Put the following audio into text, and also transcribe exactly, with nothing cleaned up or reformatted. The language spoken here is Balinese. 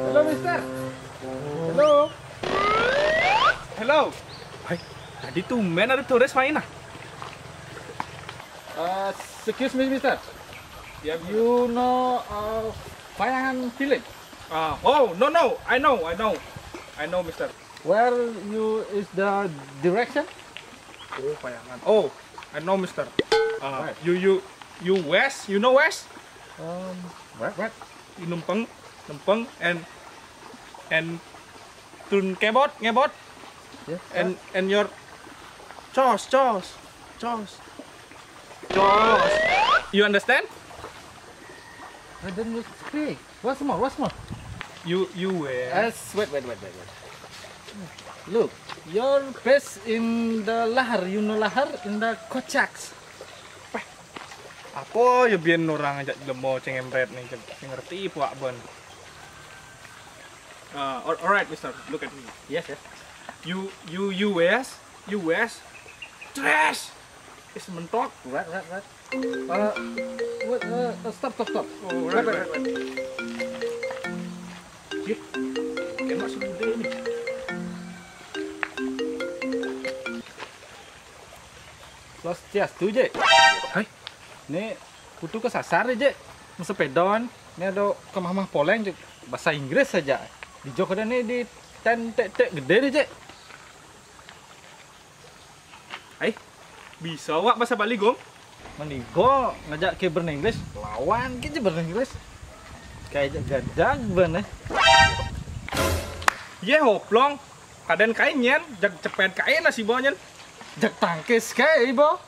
Hello, mister. Hello. Hello. Hai, tadi tumben ada turis main ah. Uh, excuse me, mister. Ya, you know uh, Payangan village? Uh, oh, no, no. I know, I know. I know, mister. Where you is the direction? Oh, Payangan. Oh, I know, mister. Uh, you, you, you west, you know west? Um, where? Where? You Numpeng, Numpeng, and and tun kebot, ngebot, yeah, and and your chos, chos, chos, chos. You understand? I don't speak. What's more? What's more? You you where? Yes, wait, wait, wait, wait, wait. Look, your base in the lahar, you know lahar, in the Kochaks. Apa ya biyen orang ajak lemo cengempret nih, ceng- ngerti puak ben. Uh, al- alright, mister. Look at me. Yes, yes. You, you, you west, you west. Trash. Is mentok. Right, right, right. Uh, wait, uh, uh, stop, stop, stop. Oh, right, right, right. Shit. Kena sudah ini. Swastiastu, Jek. Hai. Ni putu kesasar, Jek. Mesepedon. Ni ada kemah-mah poleng, Jek. Bahasa Inggris saja. Di Jok ada ni di ten tek-tek gede ni, Jek. Hai. Bisa awak bahasa Bali, Gong? Menigo ngajak ke bernenglis, lawan ke je bernenglis. Kayak gadag ben eh. Ye hoplong, kaden kain nyen, jag cepet kain nasi bo nyen. Jag tangkis kayak ibo.